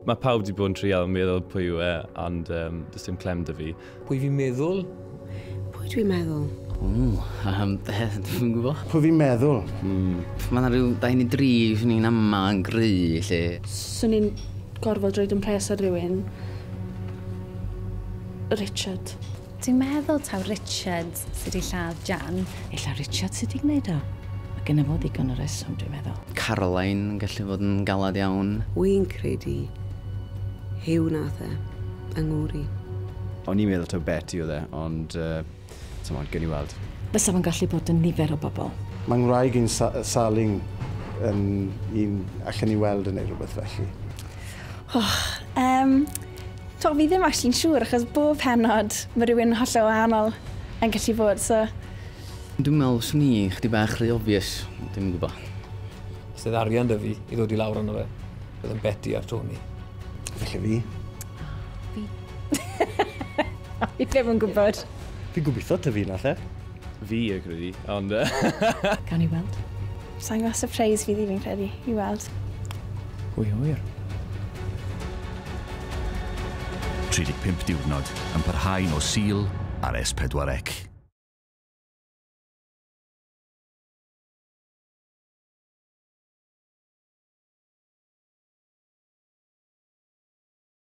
Mae pawb wedi bod yn trial meddwl pwy yw e, ond does dim clem 'da fi. Pwy fi'n meddwl? Pwy dwi'n meddwl? Dwi'n gwybod. Pwy fi'n meddwl? Mae yna rhyw 2 neu 3 swn i'n ama yn gry, lle. Swn i'n gorfod rhoid yn pres ar rhywun. Richard. Dwi'n meddwl taw Richard sydd wedi lladd Jan. Ella Richard sydd wedi gwneud o. Mae genna fo ddigon o reswm, dwi'n meddwl. Caroline yn gallu fod yn galad iawn. Wy'n credu Huw nath e, yng Nghymru. O'n i'n meddwl taw Betty oedd e, ond t'mod, gewn ni weld. Fysa fo'n gallu bod yn nifer o bobl. Mae ngwraig i'n Saling yn un allan i weld yn neud rhywbeth felly. Oh, to, fi ddim actually'n siŵr, achos bob pennod mae rhywun hollol wahanol yn gallu bod, so... Dwi'n meddwl swn i chdi bach rhy obvious, dwi'n gwybod. Os oedd arian 'da fi i ddod i lawr arno fe, bydd yn Betty a'r Tony. Felly fi. Fi. Fi ddim yn gwybod. Fi'n gobeithio ta fi nath e. Fi y credu, ond... Gawn ni weld. Sa'n gwybod surprise fydd i fi'n credu, i weld. Pwy a ŵyr? 35 diwrnod yn parhau nos Sul ar S4C.